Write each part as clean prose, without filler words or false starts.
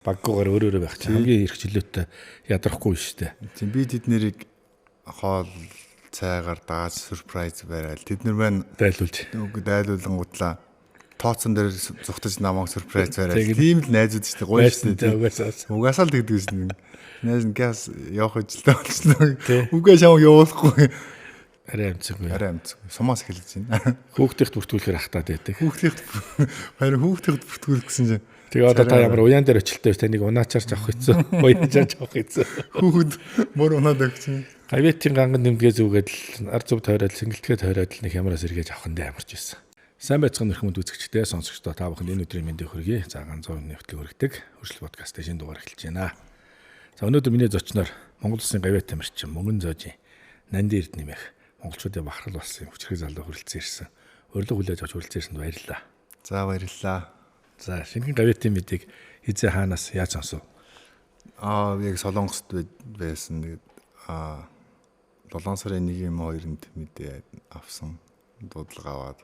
Баггуугаар өөр өөрө байх чинь хамгийн эрх чөлөөтэй ядрахгүй шүү дээ. Тийм, би тэд нэрийг хоол цайгаар дааж surprise барайл. Тэд нар маань дайлуулж. Үгүй, дайлуулангуутлаа тооцон дээр зүхтаж намайг surprise барайл. Тийм л найзууд шүү дээ. Гоё шүү дээ. Угаасаа. Угаасаа л тэгдэг шин. Найз нь газ явах ажилтаа болчихлоо. Үгүй, шам явуулахгүй. Арай амцгүй. Арай амцгүй. Сумаас эхэлж байна. Хүүхдийнхт бүртгүүлэхээр ахтаад байдаг. Хүүхдийнхт, харин хүүхдийнхт бүртгүүлэх гэсэн чинь Тэгээ одоо та ямар уяан дээр очлоо, таныг унаачаарч авах хэцүү. Уяачаарч авах хэцүү. Хүүхэд мөр унаад өгч. Гавьяатын ганган нэмгээ зүгээд л ар зүв тойроод, сэнгэлтгээ тойроод л нэг ямараас эргэж авах нь амарч байсан. Сайн байцгаана, өрхөмөд үзэгчдээ, сонсогчдоо, та бүхэнд энэ өдрийн мэндийг хүргэе. За, ганц зуун нэвтлэг хүргэдэг Хөршил подкастын шинэ дугаар эхэлж байна. За, өнөөдөр миний зочноор Монгол Улсын гавьяат тамирчин Мөнгөн зоожийн Нанди Эрдэнэ нэмэх монголчуудын бахархал болсон хүчрхэг залуу хүрэлцэн ирсэн. Урилга хүлээж авч хүрэлцэн ирсэнд баярлалаа. За, баярлалаа. За, шинэхэн гавьяатын мэдээг хэзээ, хаанаас, яаж сонсов? Яг Солонгост байсан. Тэгээд 7 сарын 1 юм 2-нд мэдээ авсан. Дуудлага аваад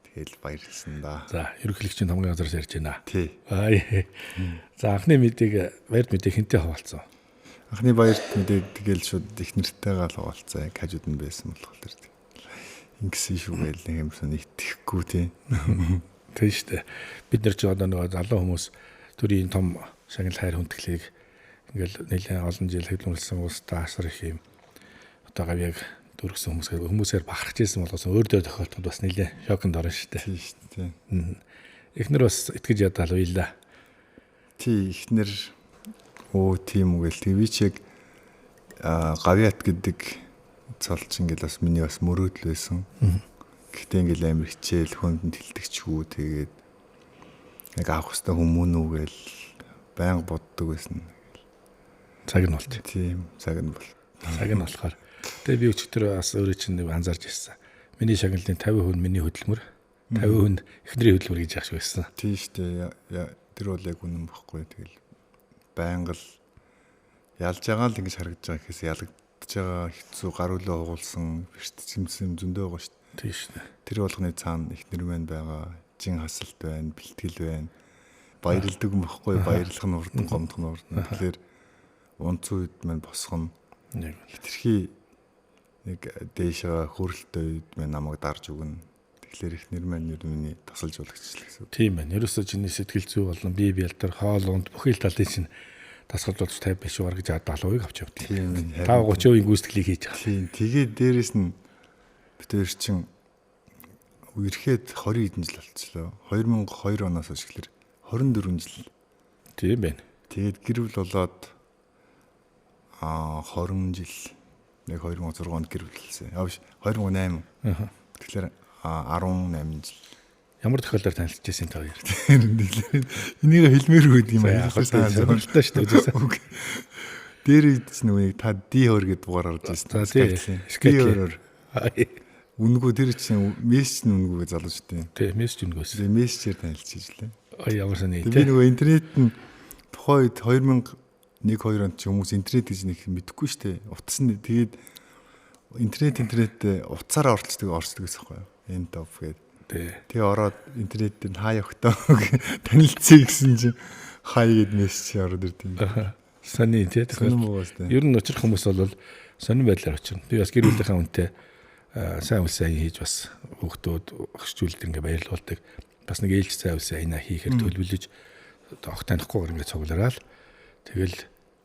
тэгэл баярлсан да. За, ерөнхийлөгчийн томгийн газараас ярьж байна. Тий. Аа. За, анхны мэдээг, баярт мэдээг хэнтэй хаваалцсан? Анхны баярт мэдээг тэгэл шууд их нэртэйгээ л хаваалцсан. Яг хажууд нь байсан болохоор ингэсэн шүү гээл нэг юмсан итгэхгүй, тий. Тийм шүү дээ. Бид нар ч одоо нөгөө залуу хүмүүс төрийн том шагнал, хайр хүндэтгэлийг ингээл нэлээд олон жил хөдөлмөрлсөн улстай асар их юм одоо гавьяаг дүүргэсэн хүмүүсээр бахархаж ирсэн болгосон өөр дөр тохиолдоход бас нэлээд шоконд орно шүү дээ. Тийм шүү дээ. Эхнэр бас итгэж ядаал уйлаа. Тий, эхнэр өө тийм үү гээл. Тэг би ч яг гавьяат гэдэг цолч ингээл бас миний бас мөрөөдөл байсан. Гэхдээ ингээл амар хичээл хүндэнд хилдэгчгүй, тэгээд яг авах хэвээр хүмүүн үү гээл байнга боддог байсан. Цаг нь болт. Тийм, цаг нь бол. Цаг нь болохоор. Тэгээ би өчигдөр бас өөрөө чинь нэг анзаарч ирсэн. Миний шагналын 50% миний хөдөлмөр, 50% эхнэрийн хөдөлмөр гэж яах шиг байсан. Тийм шүү дээ. Тэр бол яг үнэн бохгүй. Тэгэл байнга л ялж байгаа л ингэж харагдаж байгаа гэхээс ялагдж байгаа, хэцүү, гар үлээ угуулсан, бэртчимсэн зөндөө байгаа шүү дээ. Тийм шүү дээ. Тэр болгоны цаана эхнэр маань байгаа, жин хасалт байна, бэлтгэл байна. Баярлдаг юм бохгүй, баярлах нь урдан, гомдох нь урдан. Тэгэхээр унцсан үед маань босгоно. Хитрхи нэг дээшээ хөрөлтөө үед маань намайг дарж өгнө. Тэгэхээр эхнэр маань ер нь миний тасалж болгоч л гэсэн. Тийм байна. Ерөөсөө чиний сэтгэл зүй болон бие бялдар, хоол унд бүхий л талын чинь тасгалж болж 55 гаргаж 70%-ыг авч явдаг. Тийм. Та 30% гүйцэтгэлийг хийж байгаа. Тийм. Тэгээд дээрэс нь бид хоёр чинь үерхэд 20 хэдэн жил болчихлоо. 2002 оноос хойш гэхэлэр 24 жил. Тийм байна. Тэгээд гэр бүл болоод 20 жил, яг 2006 онд гэр бүл болсон. Яа биш, 2008. Тэгэхээр 18 жил. Ямар тохиолдолд танилцж байсан та хоёр? Энийг хэлмээргүй юм аа. Сонирхолтой шүү дээ. Дээр үед чинь нөгөө та D2 гэдэг дугаар орж ирсэн. D2-оор. Үнэгүй, тэр чинь мессеж нь үнэгүй залуучдын. Тий, мессеж үнэгүйс. Тэгээ мессежээр танилцж ижлээ. Ой, ямар сони. Би нөгөө интернет нь тухайн үед 2001 2 онд ч хүмүүс интернет гэж нэг мэдэхгүй шүү дээ. Утас нь тэгээд интернетээ утсаараа орцдог гэсэн юм. Энэ топ гээд. Тэгээ ороод интернет дээр хаа явахтаа танилцъя гэсэн чинь хай гэд мессеж ороод ирд юм. Сони, тий. Ер нь учрах хүмүүс бол сонин байдлаар учирна. Би бас гэр бүлийнхаа үнтэй сайн үлсэн аян хийж, бас хүүхдүүд өгчүүлдэг, ингээ баярлуулдаг. Бас нэг ээлж сайн үлсэн аяна хийхээр төлөвлөж, огт танихгүйгээр ингээ цуглараад тэгэл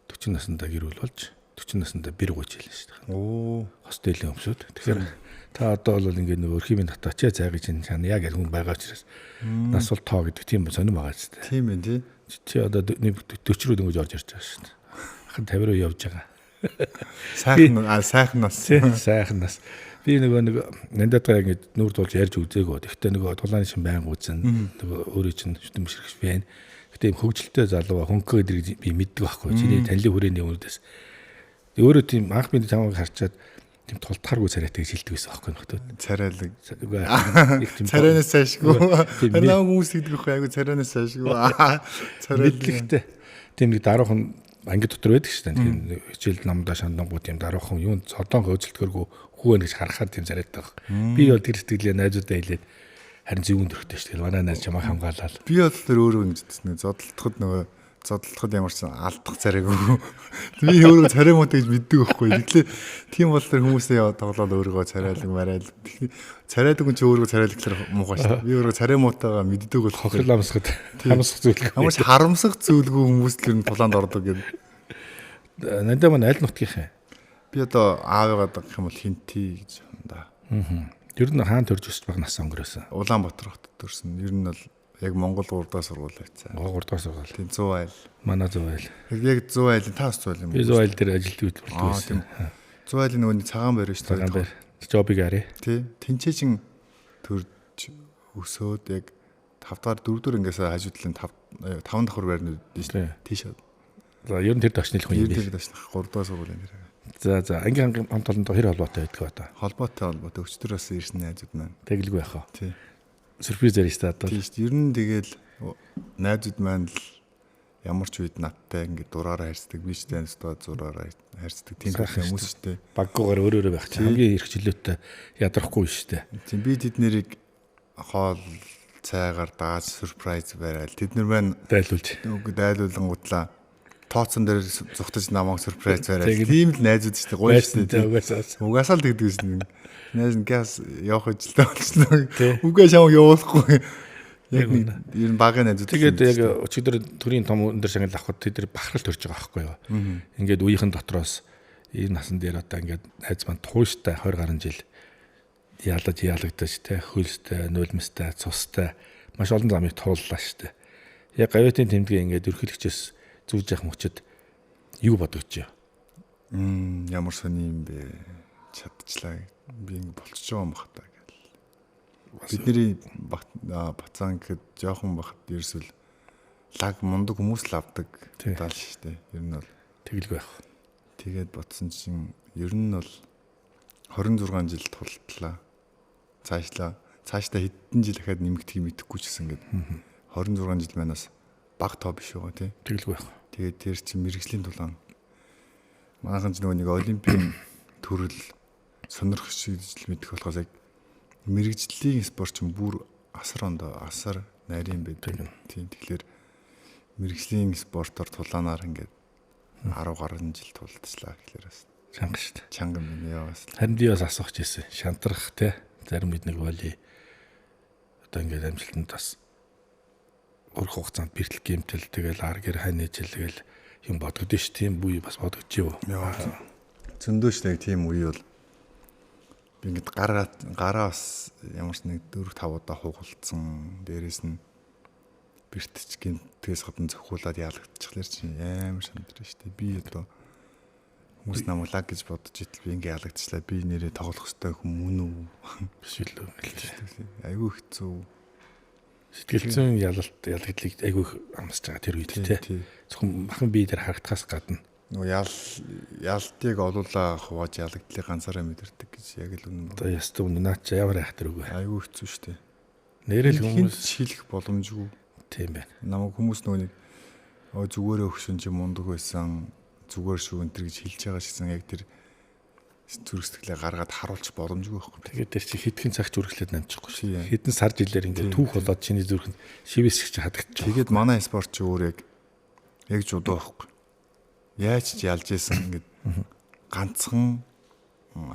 40 наснда гэр бүл болж, 40 наснда бэр гуйж хэлнэ шүү дээ. Оо, хостелийн өмсөд. Тэгэхээр та одоо бол ингээ нэг өрхийн татаач цайг чинь чанаа гэх хүн байгаа учраас нас бол тоо гэдэг тийм сонирн байгаа ч дээ. Тийм ээ, тий. Чи одоо нэг 40 рүү дөнгөж орж ирж байгаа шүү дээ. Ахын 50 руу явж байгаа. Сайхан сайхан нас. Сайхан нас. Би нөгөө нэг нандатгаа ингэж нүүр тулж ярьж үзээгөө. Гэхдээ нөгөө тулааны шин байнга үзэн, нөгөө өөрөө чинь шүтэн бишрэх байна. Гэтэ юм хөгжилтэй залуу хөнгөө эдрийг би мэддэг байхгүй. Чиний танилын хүрээний өмнөдөөс. Өөрөө тийм анх би чамайг харчаад тийм тултахааргүй царайтай гэж хэлдэг байсан байхгүй нөхдөө. Царайлаг. Их тийм царайнаас сайшгүй. Харин хүмүүс гэдэг байхгүй, айгу царайнаас сайшгүй. Царайлаг. Мэдлэгтэй. Тийм нэг даруухан анги дотор байдаг шүү дээ. Тийм хичээл намдаа шандангууд тийм даруухан юун цодон хөөцөлтгөргүй хүү байна гэж харахаар тийм царайтай баг. Би бол тэр сэтгэлээ найзуудаа хэлээд, харин зөвүүн төрхтэй шүү дээ. Манай найз чамайг хамгаалал. Би бол тэр өөрөө ингэж хэлсэн. Зодтолтоход нөгөө Зодлоход ямар ч алдах царайгүй. Би өөрөө царай муутай гэж мэддэг байхгүй. Тэгэхээр тийм болохоор хүмүүсээ яваа тоглоод өөрийгөө царайлаг марайл. Царайлаг хүн чи өөрийгөө царайлаглаар муухай шүү дээ. Би өөрөө царай муутайгаа мэддэг болохоор хохирол амсгад харамсах зүйлгүй. Ямар ч харамсах зүйлгүй хүмүүс л ер нь тулаанд ордог гэдэг. Нандаа маань аль нутгийнхээ? Би одоо аавыгаа гэх юм бол Хинти гэж байна да. Аа. Ер нь хаан төрж өсөж баг нас өнгөрөөсөн. Улаанбаатар хотод төрсөн. Ер нь бол яг Монгол 3 дахь сургууль байцаа. 3 дахь сургууль. Тийм 100 айл. Манай 100 айл. Яг 100 айлын та бас 100 айл юм уу? Би 100 айл дээр ажилд хөдөлмөрлөдөг байсан. 100 айлын нөгөө нэг цагаан байр шүү дээ. Цагаан байр. Жобиг арэ. Тий. Тинчээ чин төрж өсөөд яг 5 дахь 4 дугаар ангиас хажуу талын 5 давхар байрнууд шүү дээ. Тийш. За ер нь тэр төвшний л хүн юм. Тэр төвшний 3 дахь сургуулийн тэр. За ангийн хамт олонтой хэр холбоотой байдг вэ одоо? Холбоотой. Өчтөр бас ирсэн найзууд маань. Тэгэлгүй яах вэ? Тий. Сюрприз ярина шүү дээ одоо. Тийм шүү дээ. Ер нь тэгэл найзууд маань л ямар ч үед надтай ингээд дураараа харьцдаг. Би ч таньстаа зураараа харьцдаг. Тийм хүмүүс шүү дээ. Баггуугаар өөр өөрө байх чинь хамгийн эрх чөлөөтэй ядрахгүй шүү дээ. Тийм би тэд нэрийг хоол цайгаар дааж сюрприз барайл. Тэд нар маань дайлуулж. Үгүй дайлуулангуутлаа тооцон дээр зүхтаж намайг сюрприз барайл. Тийм л найзууд шүү дээ. Гоё шүү дээ. Угаасаа л тэгдэг шин. Найз нь газ явах ажилтаа болчихлоо. Үгүй шам явуулахгүй. Яг нэг ер нь багын найзууд. Тэгээд яг өчигдөр төрийн том өндөр шагнал авахд тэд нар бахархал төрж байгаа байхгүй юу. Ингээд үеийнхэн дотроос энэ насан дээр одоо ингээд найз маань тууштай 20 гаруй жил ялаж ялагдаж те хөлстэй, нулимстай, цустай маш олон замыг тууллаа шүү дээ. Яг гавьяатын тэмдгээ ингээд өрхөлөгчөөс зүүж явах мөчөд юу бодогч юу? Ямар сони юм бэ? Чадчихлаа. Би ингэ болчихж байгаа юм бах та гэл. Бидний бацаан гэхэд жоохон бахад ерөөсөл лаг мундаг хүмүүс л авдаг дал шүү дээ. Ер нь бол тэгэлгүй байх. Тэгээд бодсон чинь ер нь бол 26 жил тултлаа. Цаашлаа. Цаашдаа хэдэн жил ахаад нэмэгдхийг мэдэхгүй ч гэсэн ингээд 26 жил маань бас баг тоо биш байгаа тий. Тэгэлгүй байх. Тэгээд тэр чинь мэрэгжлийн тулаан. Манайхан ч нөгөө нэг олимпийн төрөл сонирхч гэж л мэдэх болохоос яг мэрэгжлийн спорт чинь бүр асар ондоо асар нарийн байдаг. Тийм тэгэхээр мэрэгжлийн спортоор тулаанаар ингээд 10 гаруй жил тулдчлаа гэхлээр бас чанга шүү дээ. Чанга юм байна яа бас. Харин би бас асуух гэсэн. Шантрах те зарим бид нэг воли одоо ингээд амжилтанд бас өрх хугацаанд бэртэл гэмтэл тэгэл ар гэр хань ижил тэгэл юм бодогдсон ш. Тийм үе бас бодогдож юу. Зөндөө ш нэг тийм үе бол би ингээд гараа бас ямар ч нэг 4 5 удаа хугалдсан. Дээрээс нь бэртч гэмтгээс гадна зохиулаад ялагдчихлаар чинь амар шантраа ш. Би одоо хүмүүс намайг лаг гэж бодож итэл би ингээд ялагдчихлаа. Би нэрээ тоглох ёстой хүн мөн үү? Биш л үү. Айгүй хэцүү. Сэтгэл зүйн ялалт ялагдлыг айгүй их амсаж байгаа тэр үед тий. Зөвхөн махан бие дээр харагдахаас гадна нөгөө ялтыг олуулаа хувааж ялагдлыг ганцаараа мэдэрдэг гэж яг л үнэн. Одоо ястаа үнэн наа чи ямар яах тэр үгүй. Айгүй хэцүү шүү дээ. Нэрэл хүмүүс хэлэх боломжгүй. Тийм байна. Намайг хүмүүс нөгөө нэг зүгээрээ өгшөн чи мундаг байсан зүгээр шүү энэ төр гэж хэлж байгаа шигсэн яг тэр зүрх сэтгэлээ гаргаад харуулчих боломжгүй байхгүй. Тэгээд тэр чи хэдхэн цагч үргэлжлээд намчихгүй шүү. Хэдэн сар жилээр ингээд түүх болоод чиний зүрхэнд шивээс шиг хадагчих. Тэгээд манай спорт чи өөр яг жудаа байхгүй. Яаж ч ялж исэн ингээд ганцхан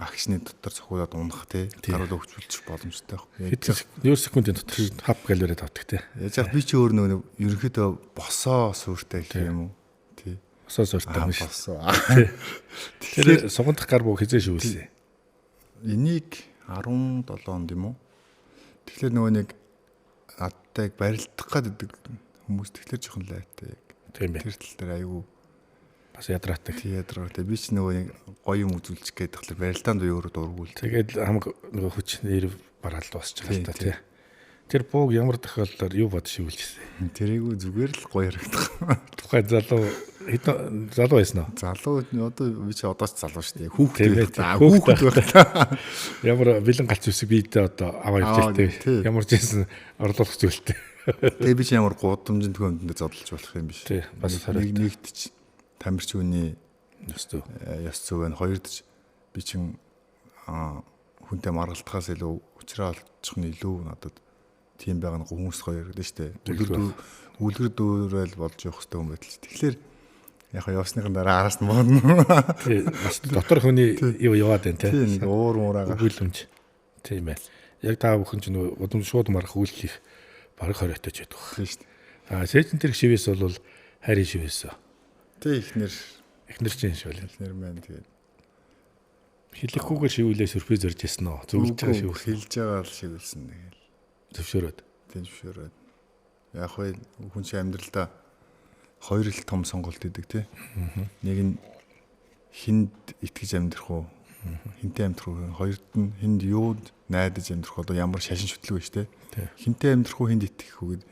агшны дотор цохиулаад унах те гаруул хөгжүүлчих боломжтой байхгүй. Хэдэн секундын дотор хап галерейд авдаг те. Яаж яг би чи өөр нөгөө ерөнхийдөө босоо сууртай гэх юм уу? Тий. Босоо сууртай юм шиг. Босоо. Тэгэхээр сугандах гар буу хизээ шивүүлсэн. Энийг 17 онд юм уу? Тэгэхээр нөгөө нэг надтай барилдах гэдэг хүмүүс тэгэхээр жоохон лайтай яг. Тийм байх. Тэр тал дээр айгүй бас ядраатай. Тий ядраатай. Би ч нөгөө нэг гоё юм үзүүлчих гээд тахлаар барилдаанд өөрөө дургуул. Тэгээд хамаг нөгөө хүч нэр бараал дуусчих л та тий. Тэр бууг ямар тохиолдолд юу бод шивүүлжсэн? Тэрийгүү зүгээр л гоё харагдах. Тухайн залуу хэдэн залуу байсан уу? Залуу одоо би чи одоо ч залуу шүү дээ. Хүүхэд байх. Хүүхэд байх. Ямар бэлэн галц үсэг биедээ одоо аваа явж тий. Ямар ч байсан орлуулах зүйлтэй. Тэгээ би чи ямар гудамжинд төхөмдөнд зодолж болох юм биш. Тий. Бас нэгт ч тамирч хүний ёс зүй. Ёс зүй байна. Хоёрт ч би чин хүнтэй маргалдахаас илүү уучраа олчих нь илүү надад Тийм байгаа нь хүмүүс гоё яригдэн штэ. Үлгэр дүүрэл болж явах хэрэгтэй юм байтал. Тэгэхээр яг явсныхан дараа араас нь модно. Тий, бас дотор хүний юу яваад байна те. Тий, нэг уур муураа өгүүлэмж. Тийм ээ. Яг та бүхэн ч нөгөө удам шууд марах үйл хийх бараг 20-тай ч байдаг. Тийм шүү дээ. Аа, сээжин тэрэг шивээс бол хайрын шивээс. Тий, ихнэр Эхнэр чинь шивэл. Эхнэр маань тэгээд хэлэхгүйгээр шивүүлээ сюрприз өрж ирсэн үү? Зөвлөж байгаа шивүүл. Хэлж байгаа л шивүүлсэн нэг л. Зөвшөөрөөд. Тийм зөвшөөрөөд. Яг вэ хүн чинь амьдралдаа хоёр л том сонголт хийдэг тий. Нэг нь хүнд итгэж амьдрах уу? Хинтээ амьдрах уу? Хоёрт нь хүнд юунд найдаж амьдрах уу? Одоо ямар шашин шүтлэг вэ тий? Хинтээ амьдрах уу, хүнд итгэх үү гэд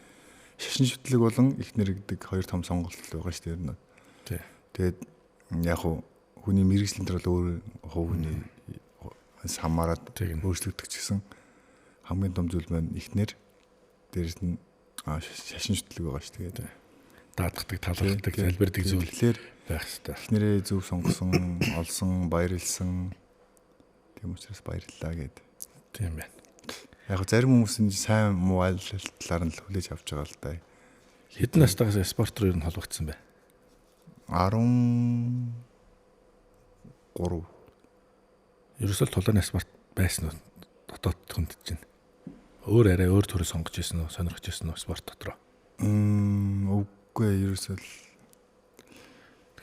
шашин шүтлэг болон эхнэр гэдэг хоёр том сонголт л байгаа шүү дээ ер нь. Тий. Тэгээд яг хуу хүний мэргэжлийн тэр бол өөр хувийн самаарад өөрчлөгдөх ч гэсэн хамгийн том зүйл маань эхнэр, дээрэс нь шашин шүтлэг байгаа шүү дээ. Даатгадаг, талархдаг, залбирдаг зүйл байх хэрэгтэй. Эхнэрээ зөв сонгосон, олсон, баярлсан. Тийм учраас баярлалаа гэд. Тийм байна. Яг зарим хүмүүс нь сайн муу аль талаар нь л хүлээж авч байгаа л да. Хэдэн настайгаас спорт руу ер нь холбогдсон бэ? 13. Ерөөсөө тулааны спорт байсан уу? Дотоод хүнд чинь. Өөр арай өөр төрөл сонгож ирсэн үү? Сонирхож ирсэн үү спорт дотроо? Үгүй ерөөсөө л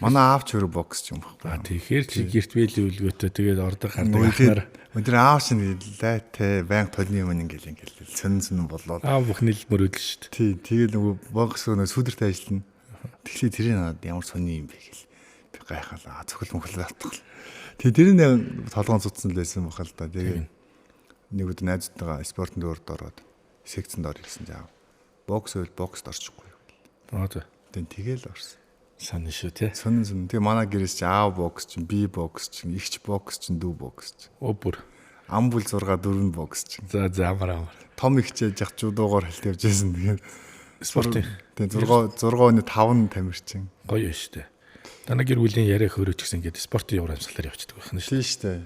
манай аав ч өөр бокс ч юм баггүй. А тэгэхээр чи гэрт бэлэн үлгөөтэй тэгээд ордог гардаг ахнаар. Өндөр аав чинь лайтай баян толны юм ингээл ингээл сонин сонин болоод. Аав бүхний л мөрөөдөл шүү дээ. Тий, тэгээд нөгөө бокс нөгөө сүдэрт ажиллана. Тэгэхээр тэрийг надад ямар сони юм бэ гэл. Би гайхалаа. Цохил мөхөл атгал. Тэгээ тэр нэг толгоон цуцсан л байсан бахал да. Тэгээ нэг өдөр найзтайгаа спортын дөрөд ороод секцэнд ор ирсэн жаа. Бокс байл бокст орчихгүй. Аа за. Тэгэл орсон. Сонин шүү те. Сонин сонин. Тэгээ манай гэрээс чи аав бокс чинь, би бокс чинь, эгч бокс чинь, дүү бокс чинь. Оо бүр. Ам бүл 6 4 бокс чинь. За за амар амар. Том эгч яж жудуугаар хэлт явж байсан. Тэгээд спортын. Тэгээ 6 6 өний 5 нь тамирчин. Гоё шүү дээ. Танай гэр бүлийн яриа хөөрөөч гэсэн ингээд спортын уур амьсгалаар явчихдаг байх нь шүү. Тийм шүү дээ.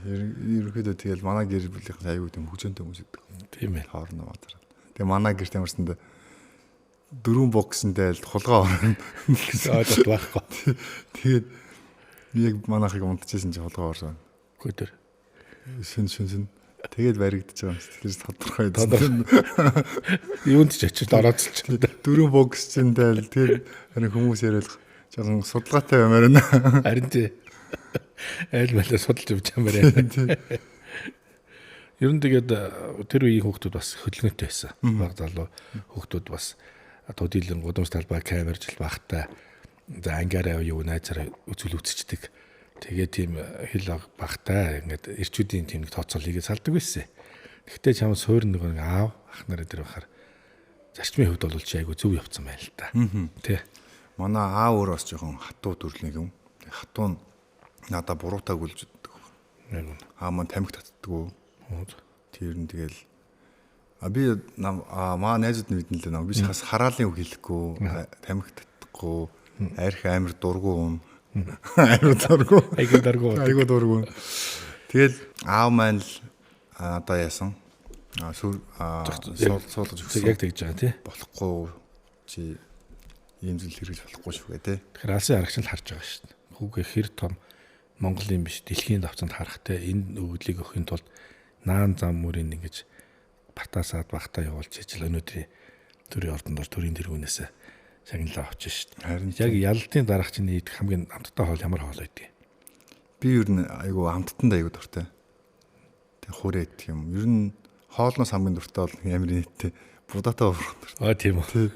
Ерөнхийдөө тэгэл манай гэр бүлийнхэн аюу тийм хөгжөөнтэй хүмүүс гэдэг. Тийм ээ. Хоорно баатар. Тэгээ манай гэрт ямарсанд 4 боксонтэй л хулгай орно гэсэн ойлголт байхгүй. Тэгээд яг манайхыг унтчихсан чи хулгай орсон. Үгүй тэр. Шин шин шин. Тэгээд баригдаж байгаа юм шиг. Тэр тодорхой. Юунд ч очиж орооцолч. 4 бокс чинтэй л тэгээд харин хүмүүс яриад жоохон судалгаатай баймаар байна. Харин тий. Айл малаа судалж явж байгаа юм байна. Ер нь тэгээд тэр үеийн хүүхдүүд бас хөдөлгөөнтэй байсан. Баг залуу хүүхдүүд бас төдийлөн гудамж талбай камержил багтай за ангиараа юу найзаараа үзүүл үзчихдэг. Тэгээ тийм хэл багтай ингээд ирчүүдийн тийм нэг тооцоол хийгээд салдаг байсан. Гэхдээ чам суур нэг аав ах нараа дээр бахаар зарчмын хувьд бол чи айгу зөв явцсан байна л та. Тэ. Манай аав өөр бас жоохон хатуу төрлийн юм. Хатуу нь надаа буруутай гүлж өгдөг. Аа мань тамхи татдаггүй. Тэр нь тэгэл а би маа найзууд нь мэднэ л дээ. Би хас хараалын үг хэлэхгүй, тамхи татахгүй, арх амар дургу юм. Амар дургу. Айгу дургу. Айгу дургу. Тэгэл аав маань л одоо яасан. Суулгаж өгсөн. Яг тэгж байгаа тий. Болохгүй чи ийм зүйл хэрэгж болохгүй шүү гэ тий. Тэгэхээр алсын харагч нь л харж байгаа шүү дээ. Хүүгээ хэр том Монголын биш дэлхийн давцанд харах те энэ өгдлийг өгөхийн тулд наан зам мөрийг ингэж батасаад багтаа явуулж ижил өнөөдрийн төрийн ордонд төрийн тэргүүнээс шагналаа авч шít. Харин яг ялалтын дараах чинь идэх хамгийн амттай хоол ямар хоол байдгийг? Би ер нь айгу амттанд айгу дуртай. Тэг хүрээ идэх юм. Ер нь хоолноос хамгийн дуртай бол ямар нийттэй будаатай уурах дуртай. Аа тийм үү.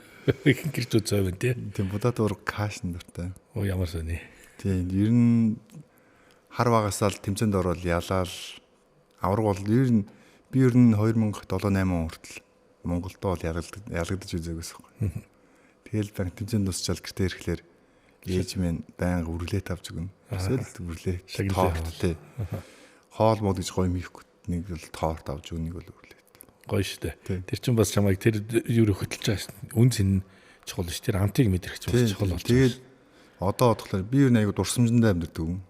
Ихэнх гэрчүүд зов байна тий. Тийм будаатай уурах кашн дуртай. Оо ямар сони. Тийм ер нь хар багасаа л тэмцээнд орвол ялаал авраг бол ер нь би ер нь 2007 8 он хүртэл Монголд бол ялагдаж үзээгүйс байхгүй. Тэгэл банк тэмцээнд дуусчаал гэртээ ирэхлээр ээж минь байнга үрлээ тавьж өгнө. Эсвэл үрлээ торт тий. Хоол мод гэж гоё михгүй нэг л торт авч өгнө, нэг бол үрлээ. Гоё штэ. Тэр чинь бас чамайг тэр юу хөтөлж байгаа шин. Үн цэн чухал ш. Тэр амтыг мэдрэх чинь бас чухал болж байгаа. Тэгээд одоо бодохлоор би ер нь айгу дурсамжиндаа амьдардаг юм.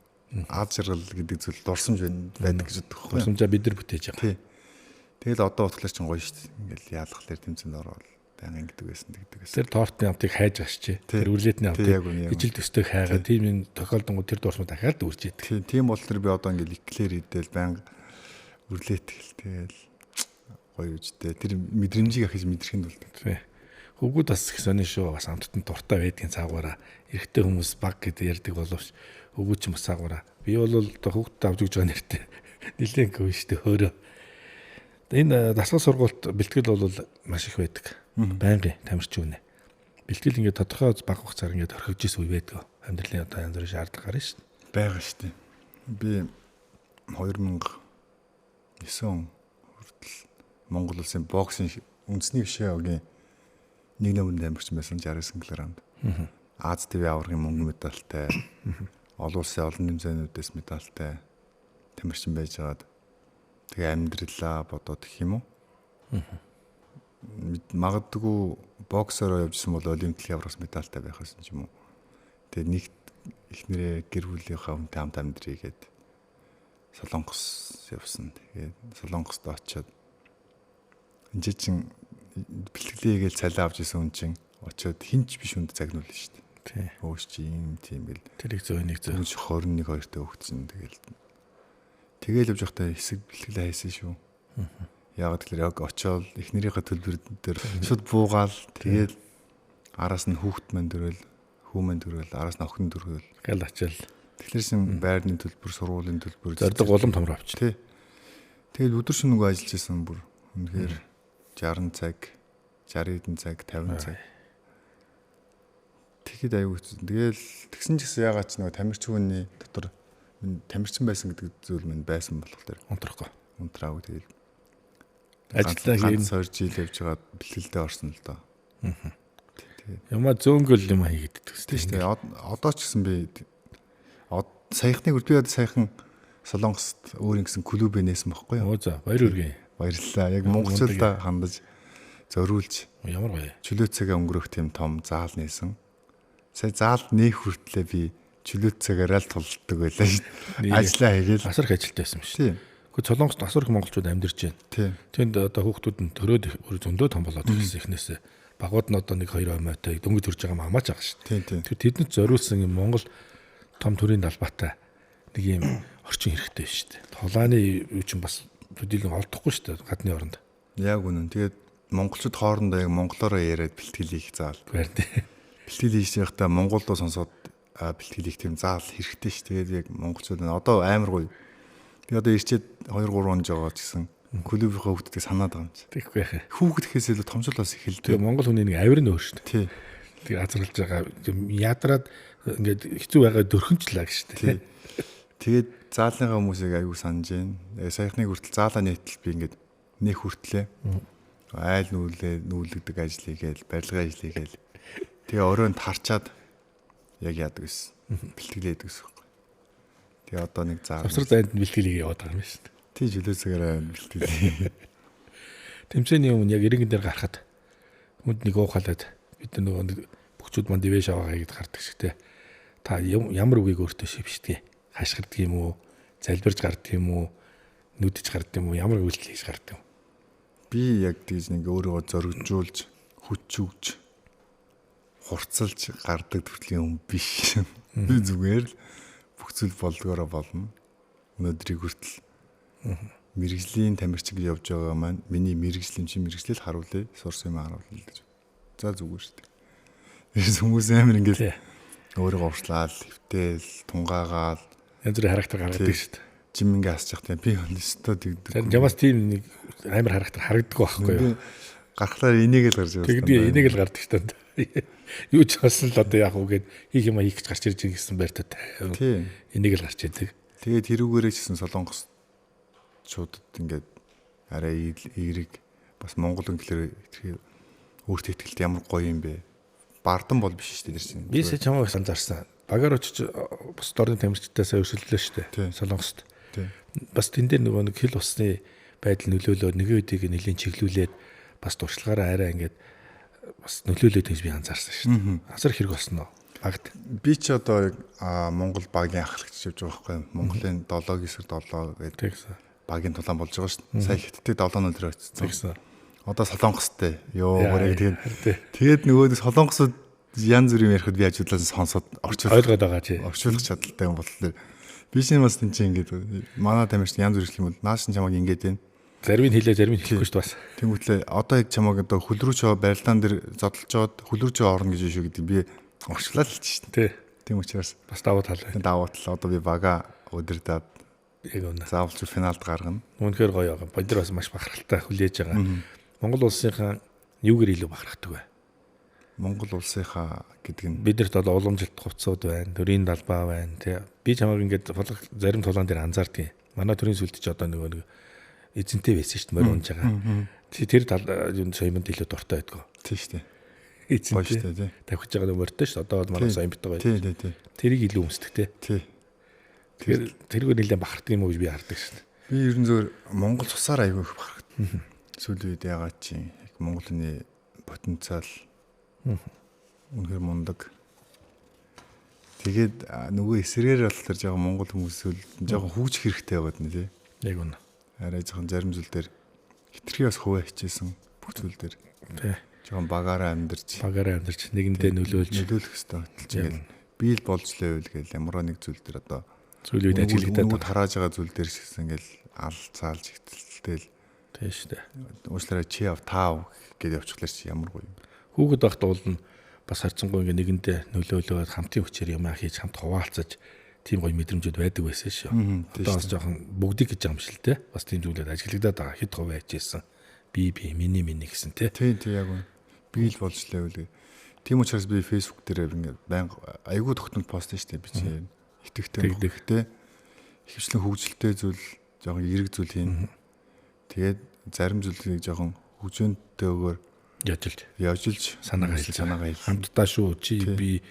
Аз жаргал гэдэг зүйл дурсамж байдаг гэж боддог байхгүй. Дурсамжаа бид нар бүтээж байгаа. Тий. Тэгэл одоо утгалаар чинь гоё шүү дээ. Ингээл яалхлаар тэмцээнд ороод баян ингэдэг байсан тэгдэг байсан. Тэр тортны амтыг хайж гарчээ. Тэр үрлэтний амтыг ижил төстэй хайгаа. Тийм юм тохиолдонгууд тэр дурсмаа дахиад дүүрч идэг. Тийм бол тэр би одоо ингээл эклер идэл баян үрлэт гэл тэгэл гоё үжтэй. Тэр мэдрэмжийг ахиж мэдрэхэд болдог. Тий. Хөвгүүд бас их сонин шүү. Бас амттан дуртай байдгийн цаагаараа. Эрэгтэй хүмүүс баг гэдэг ярьдаг боловч хөвгүүд ч бас цаагаараа. Би бол одоо хүүхдэд авч өгч байгаа нэртэй. Нилээн гоо шүү дээ хөөрөө. Энэ дасгал сургуульд бэлтгэл бол маш их байдаг. Байнгын тамирчин үнэ. Бэлтгэл ингээд тодорхой баг хугацаар ингээд орхигдож исэн үе байдаг. Амьдралын одоо янз бүрийн шаардлага гарна шүү дээ. Байгаа шүү дээ. Би 2009 он хүртэл Монгол улсын боксын үндэсний гишүүн нэг нөмрөнд тамирчин байсан 69 кг-нд. Аз ТV аваргын мөнгө медальтай, олон улсын олон тэмцээнүүдээс медальтай тамирчин байжгаад тэгээ амьдралаа бодоод гэх юм уу? Магадгүй боксороо явжсэн бол олимпиад аврагс медальтай байх байсан ч юм уу. Тэгээ нэг эхнэрээ гэр бүлийнхаа хүнтэй хамт амьдрий гээд Солонгос явсан. Тэгээд Солонгост очиод энэ чинь бэлтгэлээ хийгээл цалин авч исэн хүн чинь очиод хинч биш хүнд загнуулна шүү дээ. Тий. Өөш чи юм тийм гэл. Тэр их зөө нэг зөө. 21 2-тэй хөвгцэн тэгэл. Тэгэл явж байхдаа хэсэг бэлтгэлээ хайсан шүү. Яг тэгэхээр яг очиод эхнэрийнхээ төлбөр дээр шууд буугаал тэгэл араас нь хүүхд мань төрөөл, хүү мань төрөөл, араас нь охин төрөөл. Гал ачаал. Тэгэхээр шин байрны төлбөр, сургуулийн төлбөр зориг улам томроо авчих. Тий. Тэгэл өдөр шөнөгүй ажиллаж исэн бүр. Үнэхээр 60 цаг, 60 хэдэн цаг, 50 цаг. Тэгэхэд аюу хэцүү. Тэгэл тэгсэн ч гэсэн ягаад ч нөгөө тамирчин хүний дотор тамирчин байсан гэдэг зүйл минь байсан болохоор тэр унтрахгүй. Унтраагүй тэгэл. Ажиллаа хийн 2 жил явж байгаад бэлтгэлдээ орсон л доо. Ямаа зөөнгөл юм хийгээд идэх тийм шүү дээ. Одоо ч гэсэн би саяхныг би одоо саяхан Солонгост өөр ингэсэн клуб нээсэн бохгүй юу? Оо за баяр хүргэе. Баярлалаа. Яг монголчуудаа хандаж зориулж ямар гоё. Чөлөө цагаа өнгөрөх тийм том заал нээсэн. Сая заал нээх хүртлээ би чөлөө цагаараа л тулддаг байлаа шүү дээ. Ажлаа хийгээл асар их ажилтай байсан юм шүү. Гэхдээ Солонгост асар их монголчууд амьдарч байна. Тэнд одоо хүүхдүүд нь төрөөд өөр зөндөө том болоод ирсэн эхнээсээ. Багууд нь одоо 1 2 омойтой дөнгөж төрж байгаа мамаач байгаа шүү дээ. Тэр тэдэнд зориулсан юм Монгол том төрийн далбаатай нэг юм орчин хэрэгтэй шүү дээ. Тулааны юу чинь бас төдийлөн олдохгүй шүү дээ гадны оронд. Яг үнэн. Тэгээд монголчууд хоорондоо яг монголоороо яриад бэлтгэл хийх заал. Бэлтгэл хийж байхдаа монголдоо сонсоод бэлтгэл хийх тийм заал хэрэгтэй шүү. Тэгээд яг монголчууд одоо амар гоё. Би одоо ирчээд 2 3 он жоо ч гэсэн клубийнхаа хүүхдүүдийг санаад байгаа юм чи. Тэгэхгүй яхаа. Хүүхэд гэхээс илүү томчл бас эхэлдэг. Тэгээ монгол хүний нэг авир нь өөр шүү дээ. Тий. Тэгээ азарлаж байгаа ядраад ингээд хэцүү байгаа дөрхөнчлаа гэж шүү дээ. Тэгээд заалныхаа хүмүүсийг аягүй санаж байна. Саяхныг хүртэл заалаа нийтэл би ингээд нэх хүртлээ. Айл нүүлээ нүүлэгдэг ажил хийгээл, барилгын ажил хийгээл. Тэгээ оройн тарчаад яг яадаг гэсэн. Бэлтгэлээ хийдэг гэсэн. Тэгээ одоо нэг заал. Завсар зайд бэлтгэлийг яваад байгаа юм шүү дээ. Тий чөлөө цагаараа бэлтгэлээ. Тэмцээний өмнө яг иргэн дээр гарахад хүнд нэг уухалаад бид нөгөө нэг бөхчүүд манд ивэж аваагаа гэд гардаг шигтэй. Та ямар үгийг өөртөө шившдэг? Хашгирдаг юм уу? Залбирж гардаг юм уу? Нүдэж гардаг юм уу? Ямар үйлдэл хийж гардаг юм? Би яг тэгж нэг өөрийгөө зоригжуулж, хүч өгч, хурцлж гардаг төрлийн хүн биш. Би зүгээр л бүх зүйл болдгоороо болно. Өнөөдрийг хүртэл мэрэгжлийн тамирчин гэж явж байгаа маань миний мэрэгжлийн чинь мэрэгжлэл харуулъя, сурсан юм харуулъя гэж. За зүгээр шүү дээ. Тэрс хүмүүс амар ингээл өөрийгөө урчлаал, хөвтэйл, тунгаагаал янз бүрийн характер гаргадаг шүү дээ. Жим ингээ асчих тийм би өстөө тэгдэг. Харин ямаас тийм нэг амар характер харагддаг байхгүй юу? Гарахлаар энийг л гарч ирсэн. Тэгдэг энийг л гардаг шүү дээ. Юу ч болсон л одоо яах вэ гэд хийх юм хийх гэж гарч ирж байгаа гэсэн байртай. Тийм. Энийг л гарч идэг. Тэгээд тэрүүгээрээ ч гэсэн солонгосчуудад ингээд арай эерэг бас монгол хүн гэхлээр өөртөө ихтгэлт ямар гоё юм бэ? Бардан бол биш шүү дээ тэр чинь. Би сая чамайг анзаарсан. Багаар очиж бус дорны тамирчдаас өрсөлдлөө шүү дээ. Солонгост. Бас тэн дээр нөгөө нэг хил усны байдал нөлөөлөө нэгэн үдийг нэлийн чиглүүлээд бас туршлагаараа арай ингээд бас нөлөөлөөд гэж би анзаарсан шүү дээ. Асар хэрэг болсон уу? Багт. Би ч одоо Монгол багийн ахлагч явж байгаа байхгүй юу? Монголын 7-9 7 гэдэг. багийн тулаан болж байгаа шүү дээ. Сая Хятадыг 7-0 дээр очсон. Одоо Солонгостой. Йоо, тэгээд тэгээд нөгөө Солонгосууд янз бүрийн ярихад би хажуудлаас сонсоод орчуулах ойлгоод байгаа чи. Орчуулах чадaltaй юм боллоо. Би шинэ бас тэн чинь ингээд манай тамирч янз бүр юм бол нааш чамайг ингээд байна. Зарим нь хэлээ, зарим нь хэлэхгүй шүү дээ бас. Тэнгүүтлээ одоо яг чамайг одоо хөл рүү ч барилдаан дээр зодолж жоод хөл рүү ч орно гэж шүү гэдэг би орчлаа л хэлж шин. Тий. Тийм учраас бас давуу тал байна. Давуу тал одоо би бага өдөрдөөд яг үнэ. Заавал ч финалд гаргана. Үнэхээр гоё байгаа. Бид нар бас маш бахархалтай хүлээж байгаа. Монгол улсынхаа юугаар илүү бахархдаг вэ? Монгол улсынхаа гэдэг нь бидэрт одоо уламжилт хувцсууд байна, төрийн далбаа байна тий. Би чамайг ингээд зарим тулаан дээр анзаардгийг. Манай төрийн сүлд ч одоо нөгөө нэг эзэнтэй байсан шүү дээ, морь унж байгаа. Тэр тал юм соёмонд илүү дуртай байдгүй. Тий шүү дээ. Эзэнтэй тий. Тавхиж байгаа морьтой шүү дээ. Одоо бол манай соёмтой гоё. Тий, тий, тий. Тэрийг илүү өмсдөг тий. Тий. Тэгэхээр тэргээр нэлээд бахархдаг юм уу гэж би хардаг шүү дээ. Би ер нь зөвөр Монгол цусаар аягүй их бахархдаг. Сүүлийн үед яагаад чи яг Монгол хүний потенциал үнэхээр мундаг. Тэгээд нөгөө эсрэгээр болохоор жоохон Монгол хүмүүс жоохон хүүжих хэрэгтэй байгаад нэ тий. Яг үнэ. Арай жоохон зарим зүйл дээр хитрхи бас хувиа хичээсэн бүх зүйл дээр. Тий. Жоохон багаараа амьдарч. Багаараа амьдарч нэгэндээ нөлөөлж нөлөөлөх хэрэгтэй хөтөлж ингээл би л болж лээвэл гээл ямар нэг зүйл дээр одоо сүүлийн үед ажиглагдаад нөгөө тарааж байгаа зүйл дээр шигсэн ингээл ал цаалж ихтэлтэл тий шүү дээ. Уучлаарай чи ав таав гэдээ явчихлаар чи ямар гоё юм. Хүүхэд байхад уул нь бас харьцангуй ингээ нэгэндээ нөлөөлөөд хамтын хүчээр юм хийж хамт хуваалцаж тийм гоё мэдрэмжүүд байдаг байсан шүү. Одоо бас жоохон бүгдийг гэж байгаа юм шиг л те. Бас тийм зүйлүүд ажиглагдаад байгаа. Хэд хувиа хичээсэн. Би миний гэсэн те. Тийм тийм яг үнэ. Би л болж лээвэл. Тийм учраас би Facebook дээр ингээ байнга айгүй тогтмол пост шүү дээ би чи итгэвтэй бохогтэй ихэвчлэн хөгжилтэй зүйл жоохон эерэг зүйл хийн. Тэгээд зарим зүйлийг жоохон хөгжөөнтэйгээр яжилж санаагаа хэлж хамтдаа шүү чи би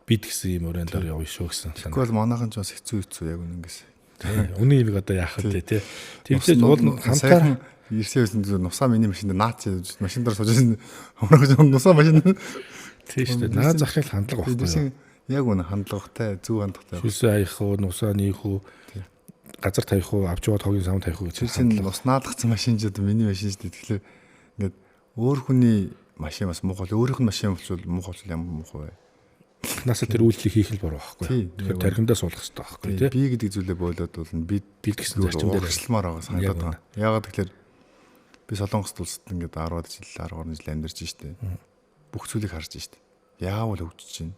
бид гэсэн юм өрөөнд дор явна шүү гэсэн санаа. Тэгвэл манайхан ч бас хэцүү яг үнэн гэсэн. Үнэн юмыг одоо яах вэ те. Тэгжээж уул хамтаар ирсэн байсан зүйл нусаа миний машинд наац машин дээр сууж байсан хомрогч нусаа машин тийм шүү дээ. Наа захын хандлага байхгүй юу? Яг үнэн хандлагатай, зөв хандлагатай. Шүлсээ аях уу, нусаа нийх үү, газар тавих уу, авч яваад хогийн сам тавих уу гэж. Тэр чинь нус наалгацсан машин ч одоо миний машин шүү дээ. Тэгэхээр ингээд өөр хүний машин бас муухай, өөрийнх нь машин болчвол муухай болчвол ямар муухай вэ? Наасаа тэр үйлдэлийг хийх л буруу байхгүй. Тэгэхээр тархиндаа суулгах хэрэгтэй байхгүй тий. Би гэдэг зүйлээ боолоод бол бид гэсэн зарчим дээр урагшламаар байгаа санагдаад байгаа. Яагаад гэхээр би Солонгост улсад ингээд 10 жил 13 жил амьдарч штэ. Бүх зүйлийг харж штэ. Яавал хөгжиж чинь.